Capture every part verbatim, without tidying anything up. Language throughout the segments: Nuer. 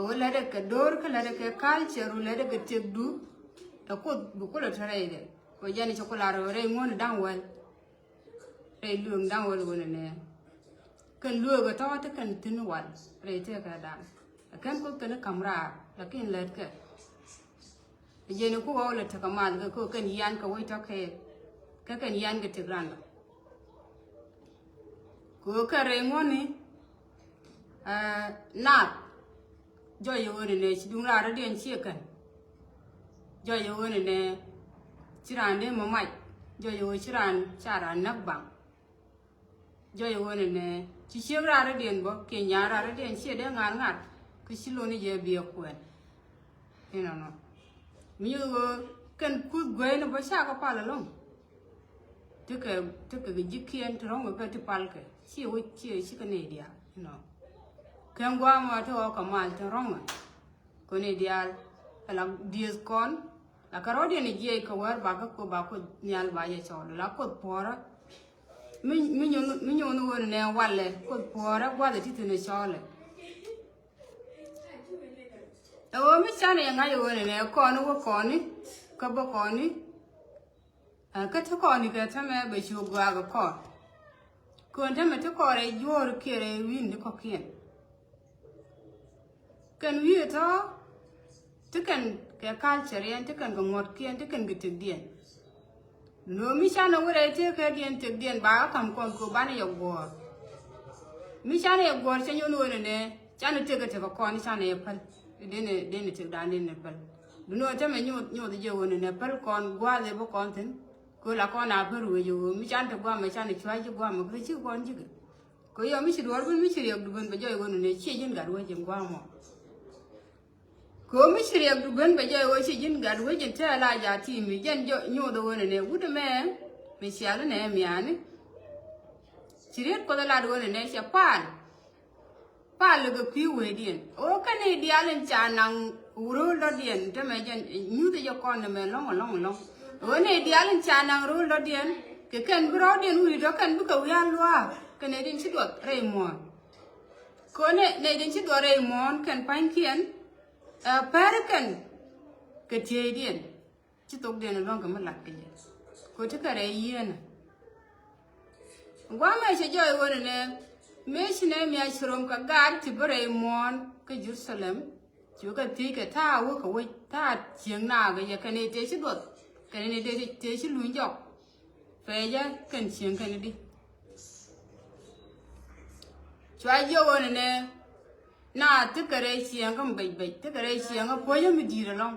Ɣöö lätdɛ kɛ do̱r kä lätdɛ kɛ culture, ɣöö lätdɛ kɛ tëkdu. Ɛ Kuoth bi kulɛ te rɛydɛ. Kɛ jɛn cɛ ku lar ɣöö rɛy ŋuɔ̱n da̱ŋ wäl. Rɛy lueŋ da̱ŋ wäl ɣöö nɛ nɛ. Kɛn lueek ɛ tɔ̱ ti kɛn thi̱n wal rɛy tëëkɛ da̱ŋ. Ɛ kɛn Kuoth kɛn i̱ ka̱m raar, lakin lätkɛ. Ɛ jɛn i̱ ku ɣɔw lɛ tekɛ mal kɛ kɛ kɛn yian kɛ wec tɔ̱ kɛɛl. Kɛ kɛn yian kɛ tëk ran lɔ. Kɛ ɣöö kɛn rɛy ŋuɔ̱ni, ɛ, naath. Jɔc ɛ ɣöö nɛ nɛ ci duŋ raar rɔ̱diɛn ciɛ kɛn. Jɔc ɛ ɣöö nɛ nɛ ci raan dee mɔ mac. Jɔc ɛ ɣöö ci raan ca raan näk baŋ. Jɔc ɛ ɣöö nɛ nɛ ci ciek raar rɔ̱diɛn bä kiɛ nyaar raar rɔ̱diɛn ciɛ dee ŋa̱r ŋa̱r. Kä ci loni jɛ biɛ kuɛn. Inɔnɔ. Mi nyuth ɣöö kɛn kuth gueyni bä cakɛ pal ɛlɔ̱ŋ. Tekɛ, tekɛ kɛ ji̱kiɛn ti rɔ̱ŋ kɛ ti palkɛ. Ciɛ wec ciɛ cikɛ nɛy diaal inɔ. Kɛn gua̱a̱mɔ ti ɣɔw kɛ mal ti rɔ̱ŋ ɛ. Kɛ nɛy diaal ɛ la dieth kɔn. La kɛ rɔ̱diɛn ɛ jiɛc kɛ wäär bakɛ Kuoth ba Kuoth Nhial ba jɛ cɔɔl la Kuoth puɔ̱ɔ̱rä. Mi, mi nyuth, mi nyuth ni ɣöö nɛ walɛ Kuoth puɔ̱ɔ̱rä gua̱th ɛ ti thi̱n ɛ cɔɔlɛ. Ɛ ɣöö mi canɛ yɛ ŋa̱c ɛ ɣöö nɛ nɛ kɔn wä kɔni kä bä kɔni. Ɛ kä ti kɔni kɛ tämɛ bɛ cu gɔaa kɛ kɔn. Kön tämɛ ti kɔn rɛy juɔ̱ɔ̱r kiɛ rɛy wi̱i̱n ti kɔ̱kiɛn. Kɛn wi̱i̱ tɔ̱ ti kɛn kɛ culture yɛn ti kɛn kɛ ŋuɔ̱tkiɛn ti kɛn kɛ tëkdiɛn. Nöömi canɛ wä rɛy tëëkädiɛn tëkdiɛn ba kä ka̱m kɔn kɛ banɛ yɛ guɔ̱ɔ̱r. Mi canɛ yɛ guɔ̱ɔ̱r cɛ nyuɔ̱n ɣöö nɛ nɛ canɛ tëk ɛ tëk ɛ kɔn canɛ yɛ päl. Denɛ, denɛ tëkdan denɛ päl. Dunɛ ɣöö tämɛ nyuɔth, nyuɔth jɛ ɣöö nɛ nɛ päl kɔn gua̱a̱th ɛ bä kɔn thi̱n. Kɛ ɣöö la kɔn a pär wec ɛ ɣöö mi canɛ te gua̱a̱mɛ canɛ cua̱c ji̱ gua̱a̱mɛ kä ci kɔn ji̱kɛ. Kɛ ɣöö mi ci duɔ̱ɔ̱r ben mi ci riɛk du ben bɛ jɔc ɣöö nɛ nɛ ciɛ ji̱n gat wec in gua̱a̱mɔ. Kɛ ɣöö mi ci riɛk du ben bɛ jɔc ɣöö ci ji̱n gat wec in tɛɛ la ja̱ ti̱i̱ mi jɛn jɔc nyuuth ɣöö nɛ nɛ wut ɛmɛ mi cial inɛ miaani. Ci riet Kuɔth ɛ lat ɣöö nɛ nɛ cɛ pal. Pal kɛ kui̱ wecdiɛn ɣöö kɛn i̱ diaal in ca naŋ rööl dɔ̱diɛn tämɛ jɛn nyuuth jɛ kɔn nɛmɛ lɔ̱ŋ lɔ̱ŋ lɔ̱ŋ. Ɣöö nɛ i̱ diaal in ca naŋ rööl dɔ̱diɛn kɛ kɛn bi rɔɔdiɛn wi̱i̱ dɔ̱ kɛn bikɛ wi̱i̱ a luaak kɛ nɛ din ci duɔth rɛy muɔ̱ɔ̱n. Kɛ ɣöö nɛ, nɛ din ci duɔth rɛy muɔ̱ɔ̱n kɛn pa̱nykiɛn. Ɛ pɛr kɛn kɛ tieydiɛn. Ci thokdiɛn luäŋ kɛ mi lat kɛ jɛ. Kɛ ɣöö ti kɛ rɛy yieenä. Guamɛ cɛ jɔɔc ɣöö nɛ nɛ mëë ci nɛ mi a ci rom kɛ gaat ti bä rɛy muɔ̱ɔ̱n kä Jerusalem. Ci wä kɛ thiec kɛ ta̱a̱ wä kɛ wec ta̱a̱ cieŋ naak kɛ jɛ kɛn i̱ tëë ci duɔth kɛn i̱ tëë, tëë ci luny jɔk. Pɛcä kɛn cieŋ kɛn i̱di. Cua jiök ɣöö nɛ nɛ na thikɛ rɛy cieŋ kä mi bec bec thikɛ rɛy cieŋ kä puɔ̱nyä mi di̱i̱t ɛlɔ̱ŋ.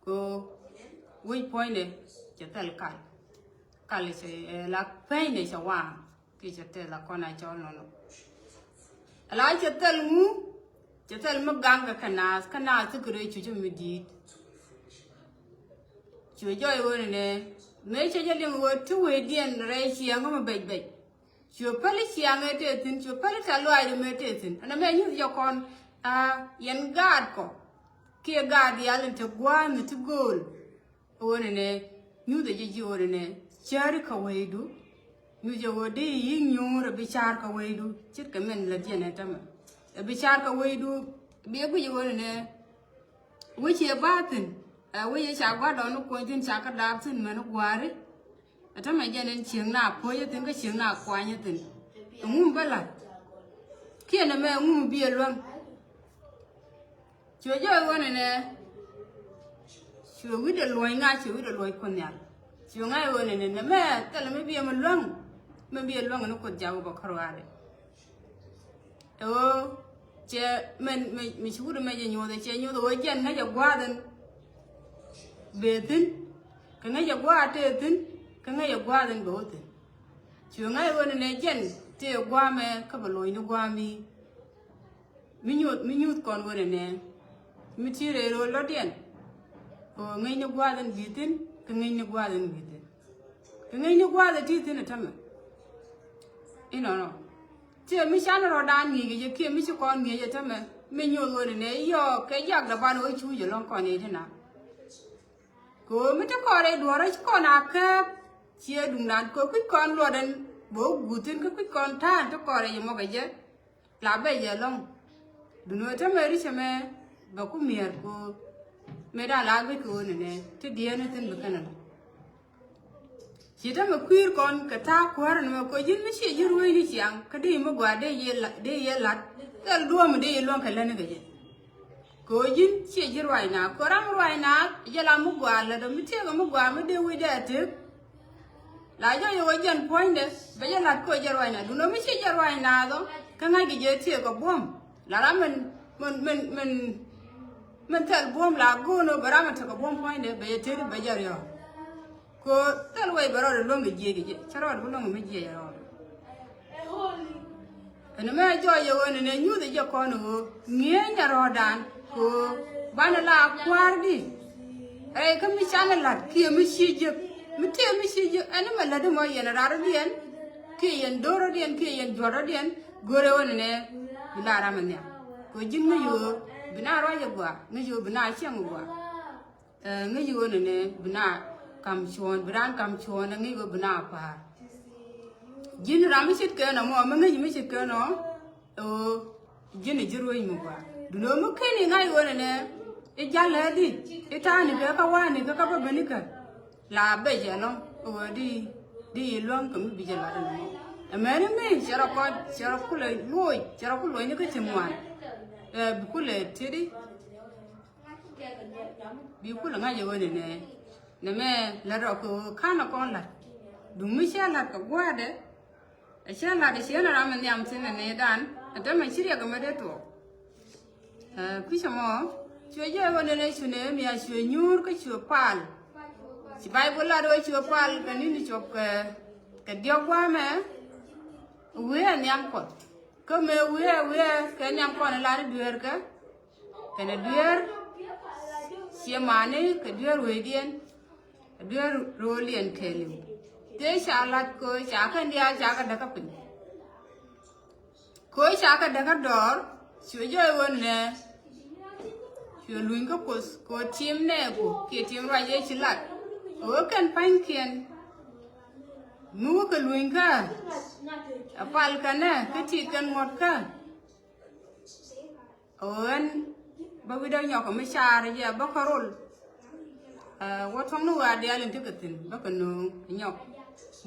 Kɛ ɣöö wec puɔ̱nydɛ cɛ thil kal. Kal cɛ, eh, la pɛnydɛ cɛ waaŋ. Kiɛ cɛ thil la kɔn a cɔl nɔnɔ. Ala cɛ thil ŋu, cɛ thil mi gaŋ kɛ kä naath, kä naath thikɛ rɛy cucä mi di̱i̱t. Cuɛ jɔɔc ɣöö nɛ nɛ mëë cɛ jɛ liŋ ɣöö ti wecdiɛn rɛy cieŋ kä mi bec bec. Cuɛ päl i̱ ciaŋ ëë tëë thi̱n, cuɛ päl i̱ tɛ̈th lɔaacdɛ mëë tëë thi̱n. Ɛn ɛmɛ nyuth jɛ kɔn, aa, yɛn gaat kɔ. Kiɛ gaat diaal in te gua̱a̱th mi ti gööl. Ɣöö nɛ nɛ, nyuth ɛ jɛ ji̱ ɣöö nɛ nɛ, cääri kɛ wecdu. Nyuth jɛ ɣöö dee yi̱k nyuur ɛ bi ca̱r kɛ wecdu. Ce̱tkɛ min lät yɛn ɛ tämɛ. Ɛ bi ca̱r kɛ wecdu, bi ɛ guic ɣöö nɛ nɛ, wec yɛ ba̱a̱ thi̱n. Ɛ wec yɛ ca gua̱a̱r dɔɔn ni kuɔny thi̱n ca kä daap thi̱n mɛn gua̱a̱ri. Ɛ tämɛ jɛn ɛn cieŋ na puɔ̱cä thi̱n kä cieŋ na kuanyä thi̱n. Ɛŋu mi bä la̱t? Kiɛ nɛmɛ ɛŋu mi bi ɛ luäŋ? Cuɛ jɔɔc ɣöö nɛ nɛ. Cuɛ wi̱cdɛ luɔ̱c ŋa̱c, cuɛ wi̱cdɛ luɔ̱c Kuoth Nhial. Cuɛ ŋa̱c ɣöö nɛ nɛ nɛmɛ thilɛ mi bi ɛ mi luäŋ. Mi bi ɛ luäŋ ni Kuoth jak wä bä kärɔaadɛ. Ɛ ɣöö cɛ mɛn mi, mi ci wut ɛmɛ jɛ nyuɔth ɛ cɛ nyuɔth ɛ ɣöö jɛn ŋäcɛ gua̱a̱th ɛn bëë thi̱n. Kɛ ŋäcɛ gua̱a̱th tëë thi̱n, kɛ ŋäcɛ gua̱a̱th ɛn bɛ wä thi̱n. Cuɛ ŋa̱c ɣöö nɛ nɛ jɛn tëë gua̱a̱mɛ kä bɛ lo̱cni gua̱a̱mi. Mi nyuth, mi nyuth kɔn ɣöö nɛ nɛ. Mi ti rɛy ro̱o̱l lɔ̱diɛn. Kɛ ɣöö ŋäcni gua̱a̱th ɛn bi̱i̱ thi̱n, kɛ ŋäcni gua̱a̱th ɛn bi̱i̱ thi̱n. Kɛ ŋäcni gua̱a̱th ɛ ti thi̱n ɛ tämɛ. Inɔnɔ. Tiɛ mi can rɔ̱dan ŋi̱i̱c kɛ jɛ kiɛ mi ci kɔn ŋi̱i̱c ɛ tämɛ. Mi nyuɔth ɣöö nɛ nɛ yɔɔk kɛ jak dɛ ban ɣöö cuuc ɛlɔ̱ŋ kɔn i̱ ti na. Kɛ ɣöö mi ti kɔn rɛy duɔ̱ɔ̱rä ci kɔn a kääp. Ciɛ duŋdan kɛ kui̱c kɔn luɔt ɛn bɛ wä guut thi̱n kä kui̱c kɔn ta̱a̱n ti kɔn rɛy mɔk ɛ jɛ. La bɛ jɛ ɛlɔ̱ŋ. Dun wä tämɛ ri cɛ mɛ bɛ ku miɛr ko mɛ da la guic ko nɛ nɛ ti diɛn ni thin bi kɛn a. Ci tämɛ kui̱r kɔn kɛ ta̱a̱ kuäär ni mɛ ko ji̱n mi ciɛ ji̱ ruec ni ciaŋ kä dee mi gɔaa dee yɛ lat, dee yɛ lat. Thil duɔ̱ɔ̱m dee yɛ luɔ̱ŋ kɛ lät ni kɛ jɛ. Ko ji̱n ciɛ ji̱ ruac na ko ram ruac na jɛ la mi gɔaa lät mi tiɛk mi gɔaa mi dee wec dee a tek. La jɔyɛ wä jɛn puɔ̱nydɛ bɛ jɛ lat kɔ jɛ ruac na dun mi ci jɛ ruac na dhɔ kä ŋa̱c kɛ jɛ tiek kɛ buɔ̱m. La ram min min min min min thɛl buɔ̱m la go̱o̱n bɛ ram min tekɛ buɔ̱m puɔ̱nydɛ bɛ jɛ teri bɛ jɛ riɔ̱ɔ̱k. Ko thɛl wec bɛ rɔɔd luäŋ kɛ jiɛc kɛ jɛ cä rɔɔd bi luäŋ mi jiɛc rɔɔd. Ɛn mɛ jɔyɛ ɣöö nɛ nɛ nyuth jɛ kɔn ɣöö ŋi̱eeny a rɔɔdan kɛ ɣöö banɛ la kua̱r di. Rɛy kä mi canɛ la̱t kiɛ mi ci jiäk mi tëë mi ci jiäk ɛn mɛ la̱t mɔ yɛn rar rɔ̱diɛn kiɛ yɛn do̱r rɔ̱diɛn kiɛ yɛn juɔ̱r rɔ̱diɛn. Görɛ ɣöö nɛ nɛ bi la ram ɛ nhiam kɛ ɣöö ji̱n ŋäc ɣöö bi na ruac ɛ gɔaa ŋäc ɣöö bi na ciɛŋ ɛ gɔaa. Ŋäc ɣöö nɛnɛ bi na kam cuɔ̱ɔ̱n bi raan kam cuɔ̱ɔ̱n ɛ ŋäc ɣöö bi na pa̱a̱r. Ji̱n ram mi ce̱tkɛ nɔ mɔ mi ŋäc mi ce̱tkɛ nɔ ɛ ɣöö ji̱n ɛ ji̱ ruec mi gɔaa. Duundɛ ɣöö mi ken i̱ ŋa̱c ɣöö nɛnɛ i̱ ja̱l läätdi i̱ ta̱a̱ni kɛ kä wa̱a̱ni kɛ kä bä benikä. La bɛ jɛ lɔ̱ŋ ɛ ɣöö di di i̱ luäŋ kɛ mi bi jɛ lat ɛn mɔ. Ɛmɛni mi cɛ rɔ kɔc cɛ rɔ kulɛ luɔc cɛ rɔ ku luɔcni kä ci ŋuan. Ɛ bi kulɛ ti̱ti. Bi kulɛ ŋa̱c ɛ ɣöö nɛnɛ nɛmɛ lät rɔ kɛ ɣöö ka̱n ɛ kɔn la̱t. Duŋ mi cä la̱t kɛ gua̱a̱dɛ. Ɛ cä la̱t ɛ ciɛ nɛ ram ɛ nhiam thi̱n ɛ nɛy dan ɛ tämɛ ci riɛk ɛmɛ dee tuɔɔk. Ɛ kui̱cä mɔ cuɛ jɛ ɣöö nɛnɛ cu nɛ mi a cuɛ nyuur kä cuɛ pal. Ci Bayböl lat ɣöö cuɛ pal kɛ ni̱n cuɔp kɛ kɛ diɔ̱k gua̱a̱mɛ. Wee ɛ nhiam Kuɔth kä mëë wee wee kɛ nhiam kɔn ɛ lar i̱ dueerkä. Kɛnɛ dueer ciɛ mani kɛ dueer wecdiɛn. Dueer ro̱o̱liɛn kɛɛliw tëë ca la̱t kɛ ɣöö ca kɛn diaal ca kɛ däkä piny. Kɛ ɣöö ca kɛ däkä dɔɔr cuɛ jɔɔc ɣöö nɛ cuɛ luny kä Kuoth kɛ ɣöö tim nɛɛku kiɛ tim ruac yee ci lat. Kɛ ɣöö kɛn pa̱nykiɛn mi wä kɛ lunykä ɛ pal kɛnɛ kä tiit kɛn ŋuɔ̱tkä. Ɣän bä wi̱cdä nyɔk mi car yɛ bä kärol. Wä tuɔ̱ŋni ɣöö a diaal in tekɛ thi̱n bä kɛ nööŋ nyɔk.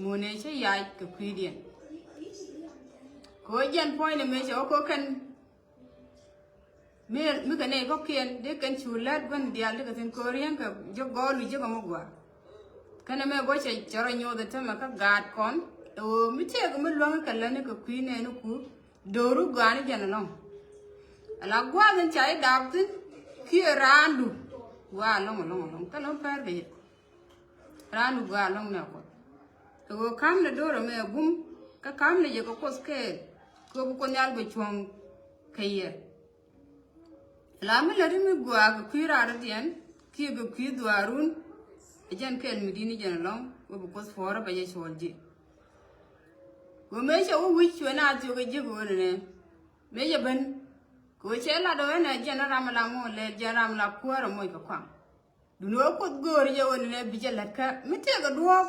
Muunɛ cä yac kɛ kui̱diɛn. Kɛ ɣöö jɛn puɔ̱nynɛ mëë cɛ wä kɛ kɛn mi kɛ nɛy kɔ̱kiɛn dee kɛn cu lät gua̱n diaal tekɛ thi̱n kɛ ɣöö ri̱eŋkɛ ji̱ gɔɔl wi̱c ji̱ kɛ mi gua̱a̱. Kɛnɛ mɛ gua̱c cɛ cɛ rɔ nyoth ɛ tämɛ kä gaat kɔn ɛ ɣöö mi tëëkɛ mi luäŋ kɛ lätni kɛ kui̱ nɛɛni ku. Dööru gɔaa ni jɛn ɛlɔ̱ŋ. Ala gua̱a̱th in ca i̱ daap thi̱n kiɛ raandu. Gɔaa ɛlɔ̱ŋ ɛlɔ̱ŋ ɛlɔ̱ŋ thilɛ mi pɛr kɛ yɛ. Raandu gɔaa ɛlɔ̱ŋ nɛ Kuɔth. Kɛ ɣöö ka̱mnɛ do̱r ɛmɛ ɛ bum kä ka̱mnɛ jɛ kɛ Kuoth kɛɛl. Kɛ ɣöö bi Kuoth Nhial bɛ cuɔ̱ŋ kɛ yɛ. La mi läti mi gɔaa kɛ kui̱ raar rɔ̱diɛn kiɛ kɛ kui̱ dhuaarun. Ɛ jɛn kɛɛl mi di̱t ni jɛn ɛlɔ̱ŋ wä bi Kuoth puɔ̱ɔ̱rä bɛ jɛ cuɔl ji̱. Wä mëë cɛ wä wi̱c cuɛ na thiök ɛ ji̱ kɛ ɣöö nɛnɛ mëë cɛ ben. Kɛ ɣöö cɛ lat ɣöö ɛn ɛ jɛn ram la ŋo̱o̱ lɛ jɛn ram la kuäär ɛ moc kɛ kɔaŋ. Duni ɣöö Kuoth göör jɛ ɣöö nɛnɛ bi jɛ la̱t kä mi tëëkɛ duɔ̱ɔ̱p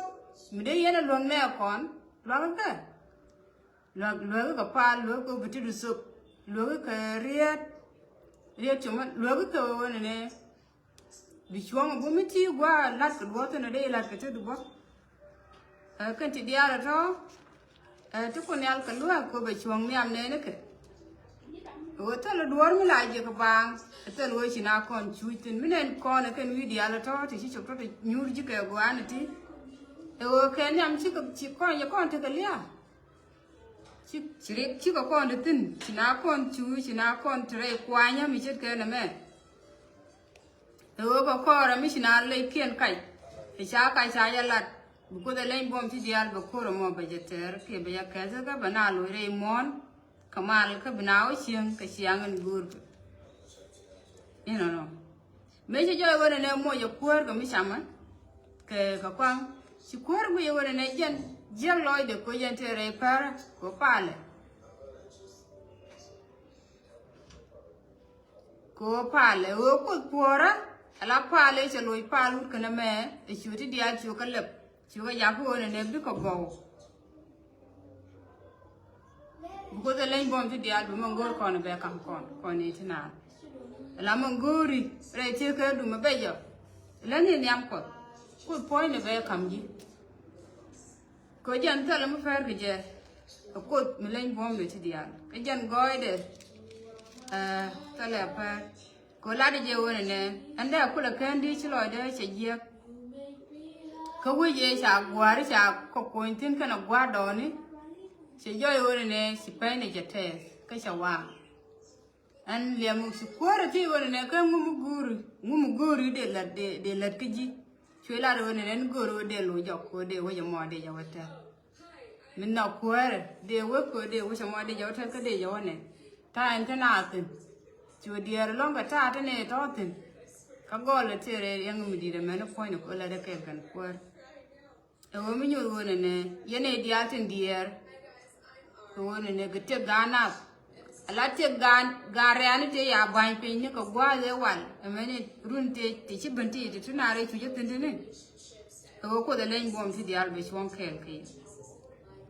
mi dee yɛn ɛ luäŋ nɛɛ kɔn luakä kɛ. Luäk luäk kɛ pal luäk kɛ bi ti du thok luäk kɛ riet. Riet cumä luäk kɛ ɣöö nɛnɛ bi cuɔ̱ŋ bä mi ti gua̱a̱ la̱t kɛ duɔ̱ɔ̱p thi̱n dee la̱t kɛ ti du bä. Ɛ kɛn ti diaal ɛ tɔ̱. Ɛ ti Kuoth Nhial kɛ luäk kɛ bɛ cuɔ̱ŋ nhiam nɛɛni kɛ. Ɛ ɣöö thil duɔ̱ɔ̱r mi la jiɛ kɛ baaŋ. Ɛ thil ɣöö ci na kɔn cuuc thi̱n mi nɛn kɔn ɛ kɛn wi̱i̱ diaal ɛ tɔ̱ ti ci cop tɔ̱ ti nyuur ji̱ kɛ gua̱a̱n ɛ ti. Ɛ ɣöö kɛn nhiam ci kɔn yɛ kɔn tekɛ lia̱a̱. Ci ci rik cikɛ kɔn ti thi̱n ci na kɔn cu ci na kɔn ti rɛy kuanyä mi ce̱tkɛ nɛmɛ. Ɛ ɣöö kɛ kɔrɛ mi ci na lɛckiɛn kac. Ɛ ca kac ca jɛ lat bi Kuoth ɛ leny buɔ̱m ci diaal bɛ ko̱r ɛmɔ bɛ jɛ tɛɛr kiɛ bɛ jɛ kɛth kä bɛ na loc rɛy muɔ̱ɔ̱n. Kɛ mal kä bi na wä cieŋ kɛ ciaŋ in go̱o̱rkɛ. Inɔnɔ. Mëë ci jɔɔc ɣöö nɛnɛ moc ɛ kuäär kɛ mi camä. Kɛ kɛ kɔaŋ ci kuäär guic ɣöö nɛnɛ jɛn jiäk lɔcdɛ koc jɛn tëë rɛy pärä kɛ palɛ. Kɛ ɣöö palɛ ɣöö Kuoth puɔ̱ɔ̱rä ala palɛ cɛ loc pal wut kɛnɛ mɛ ɛ ciö ti diaal ciö kä lɛp ciö kä jakä ɣöö nɛnɛ bikɛ gɔw. Kuoth ɛ leny buɔ̱m ti diaal bi mɛ go̱o̱r kɔn bɛ kam kɔn kɔn ni ti naan. Ɛ la mɛ go̱o̱ri rɛy ti kɛ dumɛ bɛ jɔ. Leny ni nhiam Kuɔth. Kuoth puɔ̱ny ni bɛ kam ji̱. Kɛ jɛn thilɛ mi pɛr kɛ jɛ. Ɛ Kuoth mi leny buɔ̱m ni ti diaal kɛ jɛn gɔɔydɛ. Thilɛ pɛr. Kɛ lat jɛ ɣöö nɛnɛ ɛn dee kulɛ kɛn di ci lɔcdɛ cɛ jiɛk. Kä wec ëë ca gua̱a̱ri ca kɔ kuɔny thi̱n kɛnɛ gua̱a̱r dɔɔni. Cɛ jɔɔc ɣöö nɛnɛ ci pɛny ni cɛ tɛɛth kä cɛ waaŋ. Ɛn liɛm ci kuäärä ti ɣöö nɛnɛ kä ŋu mi go̱o̱ri ŋu mi go̱o̱ri dee lät dee lät kä ji̱. Cuɛ lat ɣöö nɛnɛ ni go̱o̱ri ɣöö dee loc jɔk kɛ ɣöö dee wec ɛmɔ dee jɛ wä tɛth. Mi nhɔk kuäärä dee wek kɛ dee wec ɛmɔ dee jɛ wä tɛth kä dee jɛ wä nɛ. Ta̱a̱ ɛn te naath thi̱n. Cu diɛɛr ɛlɔ̱ŋ kɛ ta̱a̱ te nɛ tɔ̱ thi̱n. Kä gɔl ɛ tëë rɛy riɛŋ mi di̱i̱t ɛmɛn ɛ puɔ̱ny ni kɛ la dee kɛɛl kɛn kuäär. Ɛ ɣöö mi nyuuth ɣöö nɛnɛ yɛn ɛ diaal tin diɛɛr. Kɛ ɣöö nɛnɛ kɛ tiek gaan nath. Ala tiek gaan gaan rɛɛni tëë ya ba̱ny piny ni kɛ gua̱a̱th ëë wal ɛmɛn run tëë ti ci ben ti ti ti naar ëë cu jɛ thi̱n ti ni. Kɛ ɣöö Kuoth ɛ leny buɔ̱m ti diaal bɛ cuɔ̱ŋ kɛɛl kɛ yɛ.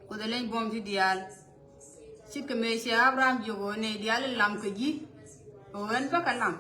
Kuoth ɛ leny buɔ̱m ti diaal. Ci kɛ mëë cɛ Abraham jiök ɣöö nɛy diaal in lam kɛ ji̱. Ɣöö ɛn bä kɛ lam